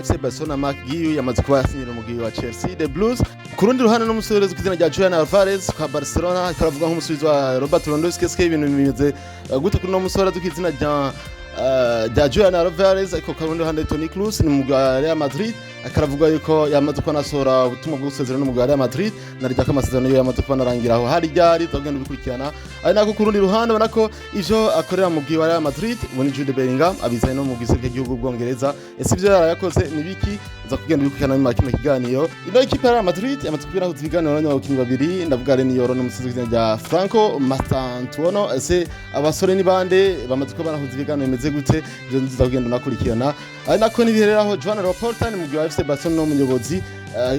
FC Barcelona Marc Guiu yamaze kuba yasinyira umugwi wa Chelsea The Blues. Ku rundi ruhande, n'umusore uzwi ku izina rya Julian Alvarez kwa Barcelona, karavuga nk'umusubizi wa Robert Lewandowski. Eske ibintu bimeze gute kuri uno musore azwi ku izina rya Julian Alvarez? Ariko ku rundi ruhande, Toni Kroos ni umugwi wa Real Madrid, akaravuga yuko yamaze kuba anasohora ubutumwa bwo gusezera n'umugwi wa Real Madrid, na rya ko amasezerano yiwe yamaze kuba anarangira aho hari ryari tugenda bikurikirana. Ari nako ku rundi ruhande ubona ko ivyo akorera mu mugwi wa Real Madrid ubu ni Jude Bellingham abizanye no mu mugwi w'igihugu bw'Ubwongereza. Ese ivyo yarayakoze ni biki? Uza kugenda bikurikirana nyuma ya kino kiganiro. Ino ekipe ya Real Madrid yamaze kubiraho ibiganiro n'abakinnyi babiri, ndavuga Leny Yoro n'umusizi w'izina rya Franco Mastantuono. Ese abasore ni bande bamaze kuba barahuza ibiganiro, bimeze gute? Ivyo nziza kugenda unakurikirana. Ari nako nibihereraho, Joan Laporta ni mugwi wa FC Barcelona n'umuyobozi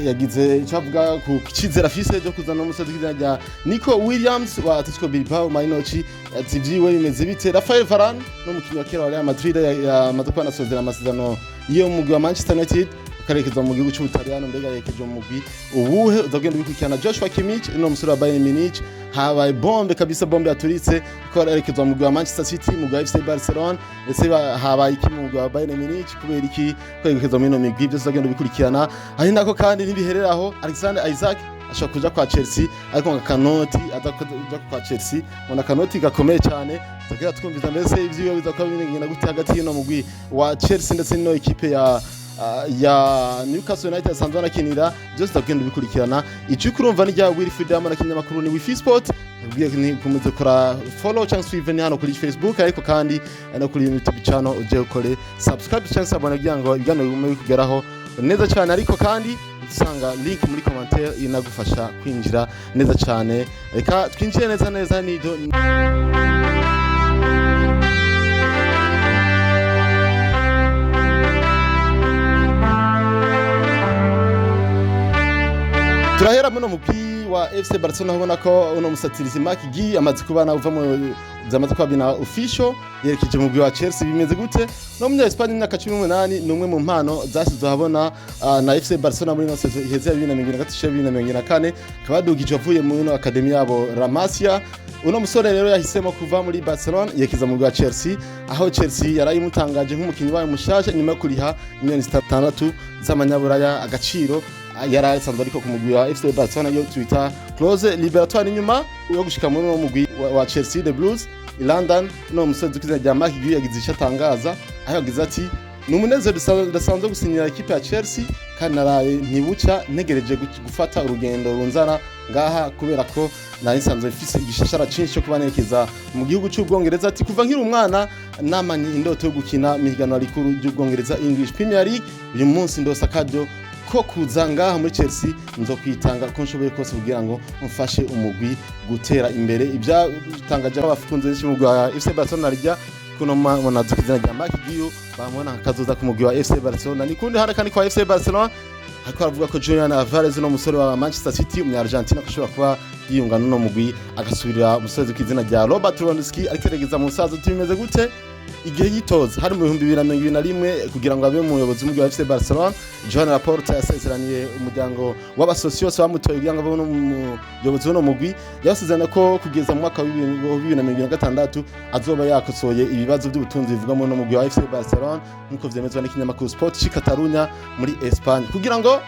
yagize icyo avuga ku cyizere afise cyo kuzana umusozi w'izina rya Nico Williams wa Atletico Bilbao. Mainochi ati vyiwe bimeze bite? Rafael Varane n'umukinnyi wa kera wa Real Madrid yamaze kuba anasozera amasezerano yo mu mugwi wa Manchester United, akarekeza mu gihugu cy'Ubutaliyano. Mbega yerekeje mu mugwi uwuhe? Uzagenda ubikurikirana. Joshua Kimmich ni umusore wa Bayern Munich, habaye bombe kabisa, bombe yaturitse ko arerekezwa mu mugwi wa Manchester City, mu mugwi wa FC Barcelona. Ese habaye iki mu mugwi wa Bayern Munich? Kubera iki kwerekezwa muri ino migwi? Byose uzagenda ubikurikirana. Ari nako kandi ntibihereraho, Alexander Isak ashobora kuja kwa Chelsea, ariko ngo akanoti aza kuja kwa Chelsea ngo akanoti gakomeye cyane. Tugira twumviza mbese ivyiwe biza kuba bingana gute hagati y'ino mugwi wa Chelsea ndetse n'ino ekipe ya Newcastle United asanzwe anakinira. Byose ndagenda ubikurikirana. Icyo urumva ni rya Wilfried Diamond, kinyamakuru ni Wifi Sport. Ubwiye ni kumeze kora follow cyangwa suivre ni hano kuri Facebook, ariko kandi no kuri YouTube channel uje ukore subscribe cyangwa s'abonner kugira ngo ibiganiro bigume bikugeraho neza cyane. Ariko kandi usanga link muri commentaire inagufasha kwinjira neza cyane. Reka twinjire neza neza nido. Turahera muno mupira wa FC Barcelona, ubona ko uno musatirizi Marc Guiu amaze kuba uva mu byamaze kuba bina official, yerekeje mu mugwi wa Chelsea. Bimeze gute? No munya Espagne, imyaka 18, ni umwe mu mpano zashyizwe ahabona na FC Barcelona muri ino saison iheze ya 2023 2024, akaba yadugije avuye muri ino academy yabo La Masia. Uno musore rero yahisemo kuva muri Barcelona yerekeza mu mugwi wa Chelsea, aho Chelsea yarayimutangaje nk'umukinnyi wayo mushasha nyuma yo kuriha miliyoni 6 z'amanyaburaya, agaciro yari asanzwe ariko ku mugwi wa FC Barcelona yo twita clause libératoire. Inyuma yo gushika muri uwo mugwi wa Chelsea The Blues i London, no musore uzwi rya Marc Guiu yagize icyo atangaza, aho yagize ati: "Ni umunezero udasanzwe gusinyira ikipe ya Chelsea, kandi naraye ntibuca ntegereje gufata urugendo runzana ngaha, kubera ko nari nsanzwe mfise igishashara cinshi cyo kuba nerekeza mu gihugu cy'Ubwongereza." Ati: "Kuva nkiri umwana namanye indoto yo gukina mu higanwa rikuru ry'Ubwongereza, English Premier League. Uyu munsi ndose akaryo ko kuza ngaha muri Chelsea, nzo kwitanga uko nshoboye kose kugira ngo mfashe umugwi gutera imbere." Ibyatangaje abakunzi benshi mu mugwi wa FC Barcelona rya kuno mwana izina rya Marc Guiu bamubona akazoza ku mugwi wa FC Barcelona. Ni kundi handi kandi kwa FC Barcelona, ariko aravuga ko Julian Alvarez, no musore wa Manchester City, umunya Argentina, ko ashobora kuba yiyunga n'uno mugwi agasubirira umusozi ku izina rya Robert Lewandowski ariko eregeza mu musaza. Uti bimeze gute? Igihe yitoza hari mu 2021 kugira ngo abe umuyobozi w'umugwi wa FC Barcelona, Joan Laporta yasezeraniye umuryango w'abasosiyos bamutoye kugira ngo abe umuyobozi w'uno mugwi, yasezerana ko kugeza mu mwaka wa 2026 azoba yakosoye ibibazo by'ubutunzi bivugwa muri uno mugwi wa FC Barcelona, nk'uko vyemezwa n'ikinyamakuru Sport c'i Catalunya muri Espagne. Kugira ngo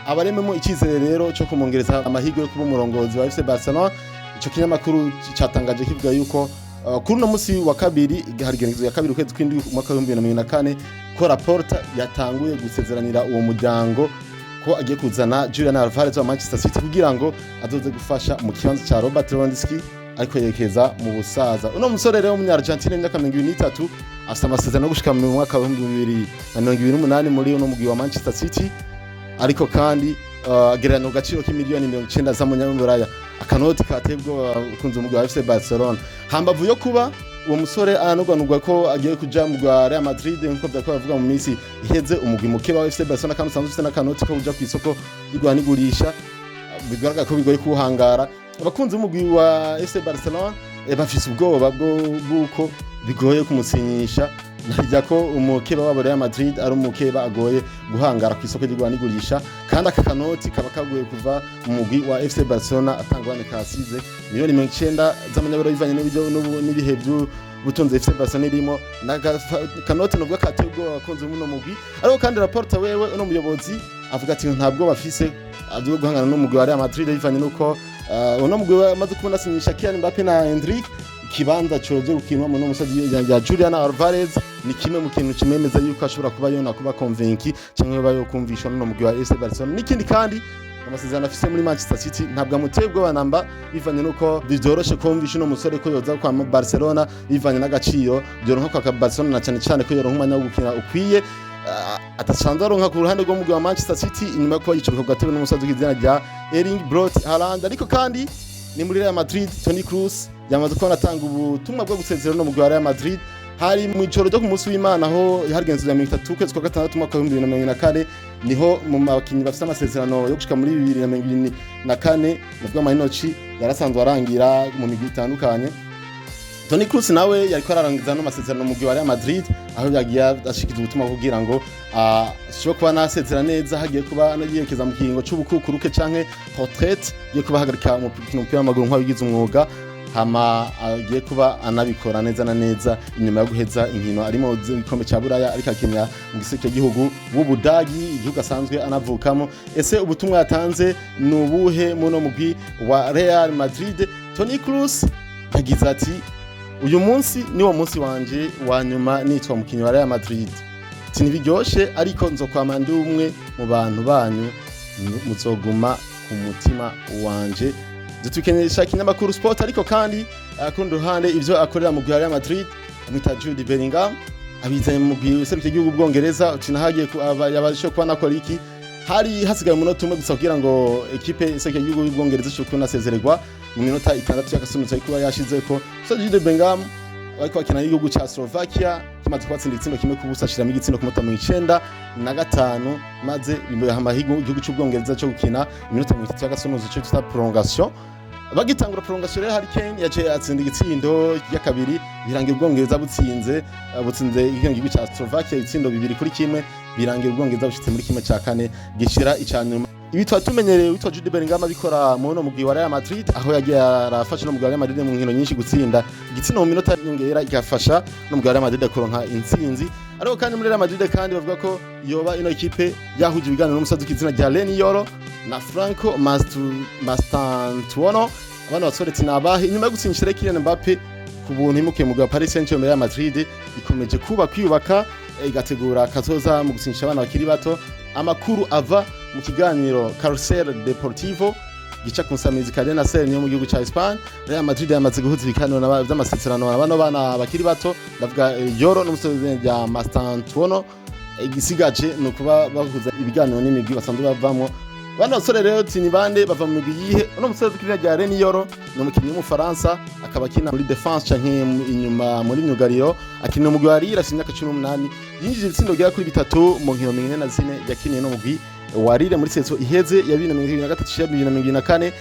abarememo icyizere rero cyo kumwongereza amahirwe yo kuba umurongozi wa FC Barcelona, ico kinyamakuru cyatangaje kivuga yuko kuri uno musi wa kabiri, hari igenekerezo ya kabiri ukwezi kw'indwi umwaka wa 2024, ko Laporta yatanguye gusezeranira uwo muryango ko agiye kuzana Julian Alvarez wa Manchester City kugira ngo azoze gufasha mu kibanza ca Robert Lewandowski ariko yerekeza mu busaza. Uno musore rero w'umunya Argentine w'imyaka 23 afite amasezerano yo gushika mu mwaka wa 2028 muri uno mugwi wa Manchester City, ariko kandi agereranya agaciro k'imiliyoni 90 z'amanyaburaya, akanoti kateye ubwoba abakunzi umugwi wa FC Barcelona. Hambavu yo kuba uwo musore aranugwanugwa ko agiye kuja mu rwa Real Madrid, nkuko vyako bavuga mu minsi iheze, umugwi mukeba wa FC Barcelona kandi usanzwe ufite n'akanoti ko kuja kw'isoko y'igura n'igurisha, bigaragara ko bigoye kuwuhangara. Abakunzi b'umugwi wa FC Barcelona bafise ubwoba bwo bw'uko bigoye kumusinyisha. Narijya ko umukeba wabo Real Madrid ari umukeba agoye guhangara ku isoko ry'igura n'igurisha, kandi aka kanoti kaba kagoye kuva mu mugwi wa FC Barcelona atangwane kasize 90 miliyoni z'amanyaburo, bivanye n'uburyo n'ibihe by'ubutunzi FC Barcelona irimo. Kanoti nubwo kateye ubwoba abakunzi b'uno mugwi, ariko kandi Laporta wewe, uno muyobozi, avuga ati ntabwo bafise bwo guhangana n'umugwi wa Real Madrid, bivanye n'uko uno mugwi wamaze kubona asinyisha Kylian Mbappe na Endrick. Ikibanza coje gukinwa mu musozi ya Julian Alvarez ni kimwe mu kintu kimemeza yuko ashobora kuba yona kuba convaincu cyangwa yoba yokumvishwa n'uno mugwi wa FC Barcelona. N'ikindi kandi, amasezerano afise muri Manchester City ntabwo amuteye ubwoba namba, bivanye nuko bivyoroshe kumvisha uno musore ko yoza kwa Barcelona, bivanye n'agaciro byoronka kwa Barcelona, na cyane cyane ko yoronka umwanya wo gukina ukwiye atasanzwe aronka ku ruhande rw'umugwi wa Manchester City, inyuma yo kuba yicaruka ku gatebe n'umusazi w'izina rya Erling Braut Haaland. Ariko kandi ni muri Real Madrid, Toni Kroos yamaze kubona atanga ubutumwa bwo gusezera no mugwi wa Real Madrid. Hari mu ijoro ryo ku munsi w'Imana, aho harigenzwe ya 30 ukwezi kwa gatandatu umwaka wa 2024, niho mu bakinyi bafite amasezerano yo gushika muri 2024, nubwo amahinoci yarasanzwe arangira mu migwi itandukanye, Toni Kroos nawe yariko ararangiza no masezerano mu mugwi wa Real Madrid, aho yagiye ashikiza ubutumwa kugira ngo ashobore kuba nasezera neza, hagiye kuba yerekeza mu kiringo c'ubukukuruke canke retraite, giye kuba ahagarika umupira w'amaguru nk'abigize umwuga, hama agiye kuba anabikora neza na neza inyuma yo guheza inkino ari mu gikombe ca Buraya, ariko akinira mu giseke gihugu w'Ubudagi, igihugu asanzwe anavukamo. Ese ubutumwa yatanze ni ubuhe muno mugwi wa Real Madrid? Toni Kroos yagize ati: "Uyu munsi niwo munsi wanje wa nyuma nitwa umukinyi wa Real Madrid. Sinibiryoshe, ariko nzokwama ndi umwe mu bantu banyu, muzoguma ku mutima wanje." Dutukenyesha ikinyamakuru Sport. Ariko kandi ku rundi ruhande, ivyo akorera mu Real Madrid, amwita Jude Bellingham, abizanye mu mugwi userukiye igihugu Bwongereza, uti nahagiye yabashe kuba nakora iki? Hari hasigaye umunota umwe gusa kugira ngo ekipe iserukiye igihugu y'Ubwongereza ishobore kunasezererwa mu minota 6 y'agasunutso kuba yashizeko. So Jude Bellingham bariko bakina n'igihugu ca Slovakia, kimaze kubatsinda igitsindo 1-0, ashiramo igitsindo ku munota 95, maze bimuha amahirwe igihugu c'Ubwongereza co gukina iminota 30 y'agasunutso, co twita prolongation. Bagitangura prolongation rero, Harry Kane yaciye atsinda igitsindo ya kabiri, birangira Ubwongereza butsinze igihugu ca Slovakia ibitsindo 2-1, birangira Ubwongereza bushitse muri 1/4 gishira ica nyuma. Ibi twari tumenyereye witwa Jude Bellingham abikora mu no mugwi wa Real Madrid, aho yagiye arafasha no mugwi wa Real Madrid mu nkino nyinshi gutsinda igitsindo mu minota yongera, igafasha no mugwi wa Real Madrid kuronka intsinzi. Ariko kandi muri Real Madrid kandi bavuga ko yoba ino ekipe yahuje ibiganiro n'umusazi w'izina rya Leny Yoro na Franco Mastantuono. Abana basore tinabahe inyuma yo gutsinyishira Kylian Mbappe ku buntu imukiye mu wa Paris Saint-Germain, Real Madrid ikomeje kuba kwiyubaka, igategura kazoza mu gusinyisha abana bakiri bato. Amakuru ava mu kiganiro Carrusel Deportivo gica ku nsamizi Cadena Ser niyo mu gihugu ca Espagne, Real Madrid yamaze guhuza ibiganiro vy'amasezerano na bano bana bakiri bato, ndavuga Yoro n'umusore rya Mastantuono. Igisigaje ni ukuba bahuza ibiganiro n'imigwi basanzwe bavamwo. Bano basore rero tini bande, bava mu migwi yihe? Uno musore tw'izina rya Leny Yoro ni umukinnyi w'Umufaransa, akaba akina muri défense canke inyuma muri myugariro. Akina umugwi wa Lille, afite imyaka 18, yinjije ibitsindo bigera kuri bitatu mu nkino 44 yakiniye n'umugwi wa Lille muri saison iheze ya 2023 2024.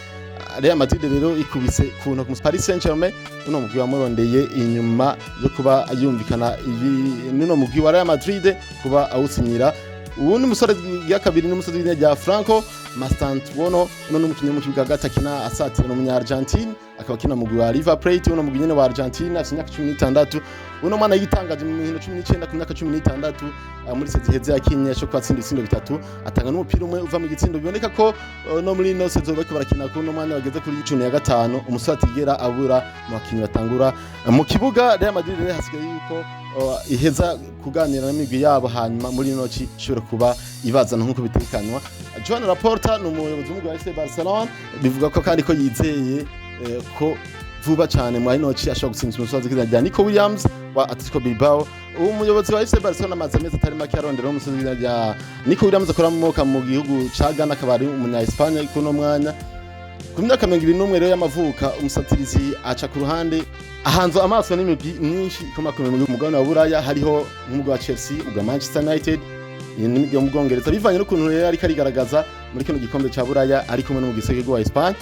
Real Madrid rero ikubise ku ntoki Paris Saint-Germain. Uno mugwi wamurondeye inyuma yo kuba yumvikana ibi n'uno mugwi wa Real Madrid kuba awusinyira. Ubu ni umusore ya kabiri, n'umusore w'izina rya Franco Mastantuono. Uno ni umukinnyi wo mu kibuga hagati, akina asatira, umunya Argentine, akaba akina mu mugwi wa River Plate, uno mugwi nyene wa Argentine. Afite imyaka 16. Uno mwana yitangaje mu nkino 19 ku myaka 16 muri saison iheze yakinye, cyo kwatsinda ibitsindo bitatu, atanga n'umupira umwe uva mu gitsindo. Biboneka ko no muri ino saison bariko barakina kuri uno mwanya bageze kuri 15, umusore atigera abura mu bakinyi batangura mu kibuga. Real Madrid rero hasigaye yuko iheza kuganira n'imigwi yabo, hanyuma muri ino ci ishobora kuba ibazana nk'uko bitekanywa. Joan Laporta ni umuyobozi w'umugwi wa FC Barcelona, bivuga ko kandi ko yizeye ko vuba cyane muri ino ci ashobora gutsinda umusozi w'izina rya Nico Williams wa Atletico Bilbao. Uwo muyobozi wa FC Barcelona amaze amezi atari make arondera umusozi w'izina rya Nico Williams, akora mu gihugu ca Ghana, akaba ari umunya Espagne kuno mwanya. Ku myaka 21 rero y'amavuka, umusatirizi aca ku ruhande ahanzwe amaso n'imigwi myinshi ikomakomeye mu mugabane wa Buraya, hariho nk'umugwi wa Chelsea, umugwi wa Manchester United n'imigwi yo mu Bwongereza, bivanye n'ukuntu rero ariko arigaragaza muri kino gikombe ca Buraya ari kumwe n'umugwi wa Espagne.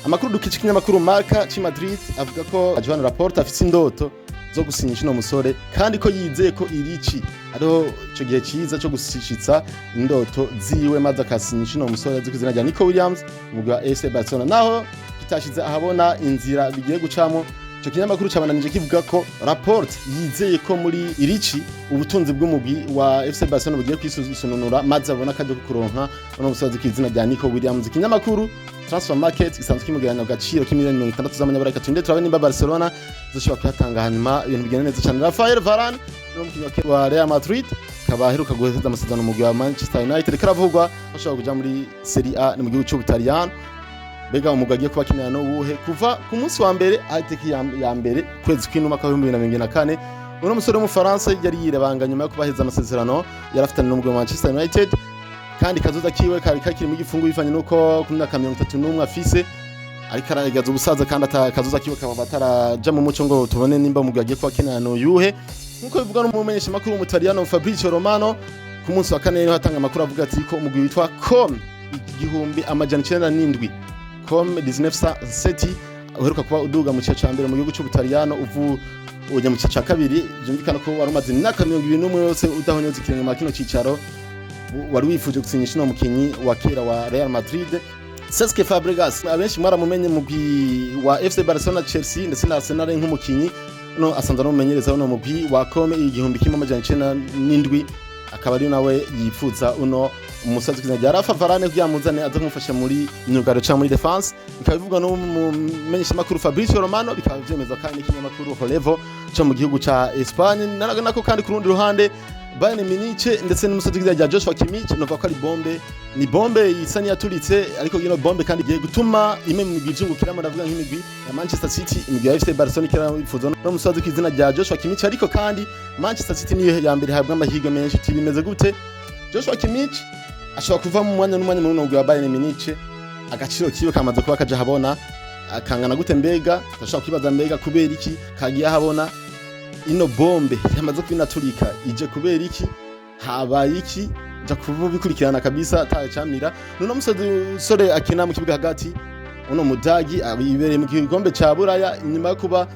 Amakuru dukesha ikinyamakuru Marca ci Madrid avuga ko Joan Laporta afise indoto zo gusinyisha uno musore, kandi ko yizeye ko irici ariho ico gihe ciza co gushitsa indoto ziwe, maze akasinyisha uno musore azwi kw'izina rya Nico Williams umugwi wa FC Barcelona. Naho kitashize ahabona inzira bigiye gucamo, ico kinyamakuru cabandanije kivuga ko Laporta yizeye ko muri irici ubutunzi bw'umugwi wa FC Barcelona bugiye kwisununura, maze abona akaryo ko kuronka uno musore azwi kw'izina rya Nico Williams. Ikinyamakuru Transfer Market gisanzwe kimugereranya ku gaciro k'imiliyoni 60 z'amanyaburaya. Turinde turabe nimba Barcelona zoshobora kuyatanga, hanyuma ibintu bigenda neza cyane. Rafael Varane ni umukinnyi wa Real Madrid, akaba aheruka guheza amasezerano mu mugwi wa Manchester United. Karavugwa ashobora kuja muri Serie A, ni mu gihugu c'Ubutaliyano. Mbega umugwi agiye kuba akinira no wuhe? Kuva ku munsi wa mbere itariki ya mbere kwezi kw'inuma kwa 2024, uno musore w'Umufaransa yari yirebanga nyuma yo kubaheza amasezerano yari afitanye n'umugwi wa Manchester United, kandi kazoza kiwe kari kakiri mu gifungo bivanye nuko ku myaka 31 afise ariko aragaza ubusaza, kandi kazoza kiwe kaba bataraja mu muco ngo tubone nimba umugwi agiye kuba akinira no yuhe. Nkuko bivugwa n'umumenyesha makuru w'Umutaliyano Fabrizio Romano, ku munsi wa kane niho atanga amakuru avuga ati ko umugwi witwa Come 1907, Come 1907, uheruka kuba uduga mu gice ca mbere mu gihugu c'Ubutaliyano, uvu ujya mu gice ca kabiri. Byumvikana ko wari umaze imyaka 21 yose udahonyoza ikirenge mu kino cicaro, wari wifuje gusinyisha uno mukinyi wa kera wa Real Madrid, Cesc Fabregas. Abenshi mwaramumenye mu mugwi wa FC Barcelona, Chelsea ndetse na Arsenal nk'umukinyi. No asanzwe ari umumenyereza uno mugwi wa Come 1907, akaba ari nawe yifuza uno umusazi kw'izina rya Rafa Varane kugira amuzane aze kumufasha muri myugariro canke muri défense. Bikaba bivugwa n'umumenyeshamakuru Fabrizio Romano, bikaba vyemezwa kandi n'ikinyamakuru Relevo co mu gihugu ca Espagne. Nako kandi ku rundi ruhande, Bayern Munich ndetse n'umusazi kw'izina rya Joshua Kimmich, novuga ko ari bombe, ni bombe isa n'iyaturitse, ariko ino bombe kandi igiye gutuma imwe mu migwi ivyungukiramo. Ndavuga nk'imigwi ya Manchester City, imigwi ya FC Barcelona ikira yifuza no musazi kw'izina rya Joshua Kimmich, ariko kandi Manchester City niyo ya mbere ihabwa amahirwe menshi. Uti bimeze gute? Joshua Kimmich ashobora kuva mu mwanya n'umwanya muri mugwi wa Bayern Munich. Agaciro kiwe kamaze kuba kaja habona. Akangana gute? Mbega ndashobora kwibaza, mbega kubera iki kagiye ahabona? Ino bombe yamaze kubinaturika ije kubera iki? Habaye iki? Ja kubikurikirana kabisa atacamira. Nuno musore akina mu kibuga hagati, uno mudagi ibereye mu gikombe ca Buraya, inyuma yo kuba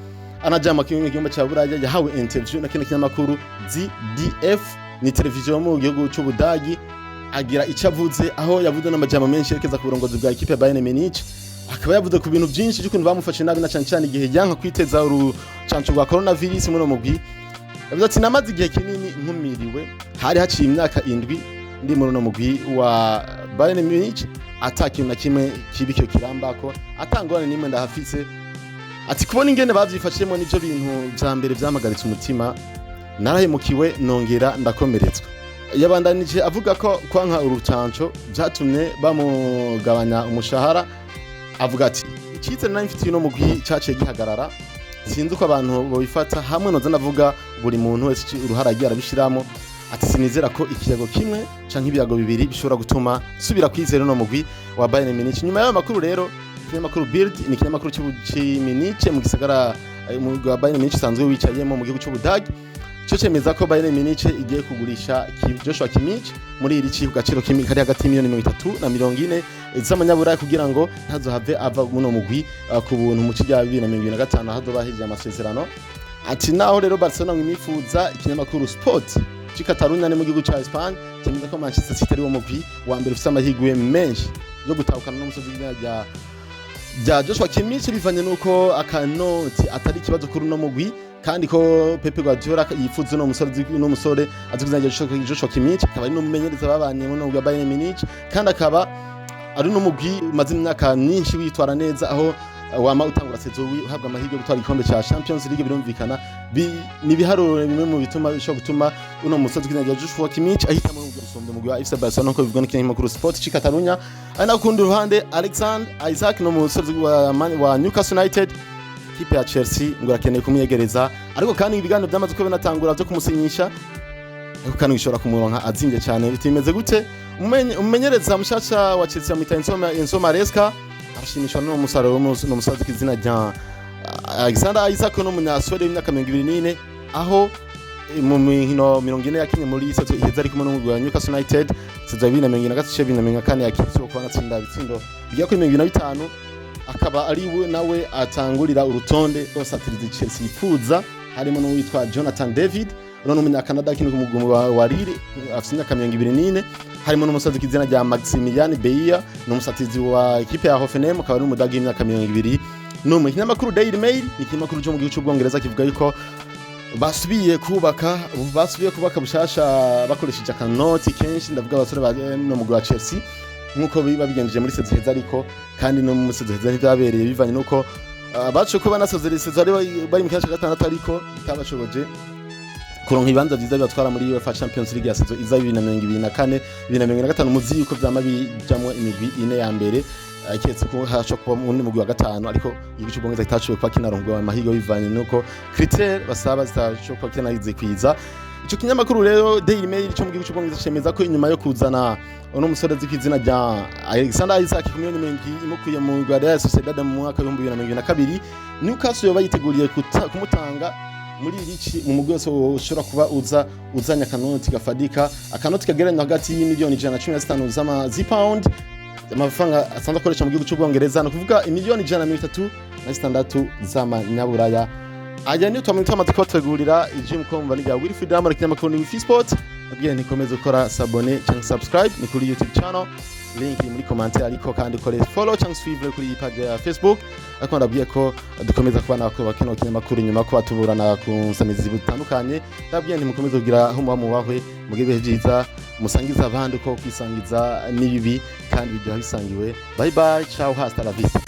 anaja mu gikombe ca Buraya, yahawe interview na kino kinyamakuru ZDF, ni televiziyo yo mu gihugu c'Ubudagi, agira icyo avuze, aho yavuze n'amajambo menshi yerekeza ku burongozi bwa ekipe ya Bayern Munich. Akaba yavuze ku bintu byinshi by'ukuntu bamufashe nabi, na cyane cyane igihe yanka kwiteza urucanco rwa coronavirus muri uwo mugwi. Yavuze ati: "Namaze igihe kinini nkumiriwe, hari haciye imyaka 7 ndi muri uno mugwi wa Bayern Munich, ata kintu na kimwe kibi cyo kirambako, atangorane nimwe ndahafise." Ati: "Kubona ingene bavyifashemo nivyo bintu vya mbere vyamagaritse umutima, narahemukiwe nongera ndakomeretswa." Yabandanije avuga ko kwanka urucanco vyatumye bamugabanya umushahara. Avuga ati: "Icizere nari mfitiye uno mugwi caciye gihagarara. Sinzi uko abantu babifata hamwe, noza ndavuga buri muntu wese uruhara agiye arabishiramo." Ati: "Sinizera ko ikiyago kimwe canke ibiyago bibiri bishobora gutuma subira kwizera uno mugwi wa Bayern Munich." Nyuma y'ayo makuru rero, ikinyamakuru Bild, ni ikinyamakuru c'i Munich, mu gisagara umugwi wa Bayern Munich usanzwe wicayemo mu gihugu c'Ubudagi, cyo cemeza ko Bayern Munich igiye kugurisha Joshua Kimmich muri iri ci ku gaciro kari hagati y'imiliyoni 30 na 40 z'amanyaburaya, kugira ngo ntazohave ava muno mugwi ku buntu mu ci rya 2025, aho azoba ahejeje amasezerano. Ati naho rero Barcelona ngo imifuza, ikinyamakuru Sport c'i Catalunya, ni mu gihugu ca Espagne, cemeza ko Manchester City ari wo mugwi wa mbere ufise amahirwe menshi yo gutahukana n'umusozi w'izina rya Joshua Kimmich, bivanye nuko akanoti atari ikibazo kuri uno mugwi, kandi ko Pep Guardiola yifuza uno musore azwi kw'izina rya Joshua Kimmich, akaba ari n'umumenyereza babanye mu mugwi wa Bayern Munich, kandi akaba ari n'umugwi umaze imyaka myinshi witwara neza, aho wama utangura saison uhabwa amahirwe yo gutwara igikombe ca Champions League. Birumvikana ni ibiharuro bimwe mu bituma bishobora gutuma uno musozi w'izina rya Joshua Kimmich ahitamo gusumba umugwi wa FC Barcelona, nkuko bivugwa n'ikinyamakuru Sport c'i Catalunya. Ari naho ku rundi ruhande, Alexander Isak no musozi wa Newcastle United, ikipe ya Chelsea ngo irakeneye kumwiyegereza, ariko kandi ibiganiro byamaze kuba binatangura byo kumusinyisha, ariko kandi bishobora kumuronka azimvye cyane. Bitimeze gute? Umumenyereza mushasha wa Chelsea amwita Enzo Maresca, arashimishwa n'uwo musaruro n'umusaza kw'izina rya Alexander Isak, n'umunyaswede w'imyaka 24, aho mu minkino 40 yakinye muri saison iheze ari kumwe n'umugwi wa Newcastle United, saison ya 2023 2024, yakinye kuba anatsinda ibitsindo bigera kuri 25, akaba ari we nawe atangurira urutonde rw'abasatirizi Chelsea yifuza. Harimo n'uwitwa Jonathan David, uno ni umunyakanada akina ku mugwi wa Lille, afite imyaka 24. Harimo n'umusazi kw'izina rya Maximilian Beier, ni umusatizi wa ekipe ya Hoffenheim, akaba ari umudagi w'imyaka 21. Ikinyamakuru Daily Mail ni ikinyamakuru cyo mu gihugu cy'Ubwongereza kivuga yuko basubiye kubaka bushasha bakoresheje akanoti kenshi, ndavuga abasore ba no mugwi wa Chelsea, nkuko biba bigenjeje muri saison heza. Ariko kandi no mu saison heza ntibyabereye, bivanye nuko bacu ko banasozera saison bari mu kibanza cya gatandatu, ariko bitabashoboje kuronka ibibanza vyiza bibatwara muri UEFA Champions League ya saison iza 2024 2025. Muzi yuko vyama bijamwo imigwi ine ya mbere, keretse ko hashobora kuba undi mugwi wa gatanu, ariko igihugu c'Ubwongereza kitashoboye kuba kinarongowe amahirwe bivanye nuko critère basaba zitashoboye kuba kinazikwiza. Ico kinyamakuru rero Daily Mail cyo mu gihugu c'Ubwongereza cemeza ko inyuma yo kuzana uno musore azwi kw'izina rya Alexander Isak ku miliyoni 70 imukuye mu Real Sociedad mu mwaka wa 2022, Newcastle yoba yiteguriye kumutanga muri iri ci mu mugwi wose ushobora kuba uza uzanye akanoti gafadika, akanoti kagereranywa hagati y'imiliyoni 115 z'ama z'pound, amafaranga asanzwe akoresha mu gihugu cy'Ubwongereza, ni ukuvuga imiliyoni 136 z'amanyaburaya. Aya niyo twamaze kubategurira. Ijwi mukumva ni rya Wilfried Amara, ikinyamakuru ni Wifi Sport. Nabwiye ntikomeze gukora s'abonner cyangwa subscribe, ni kuri YouTube channel, link iri muri commentaire, ariko kandi ukore follow cyangwa suivre kuri iyi page ya Facebook. Ariko ndabwiye ko dukomeza kubana ko kino kinyamakuru inyuma ko batuburana ku nsamizi butandukanye. Ndabwiye ntimukomeze kugira aho muba mubahwe, mugire ibihe byiza, musangiza abandi, uko kwisangiza n'ibibi kandi biryoha bisangiwe. Bye bye, ciao, hasta la vista.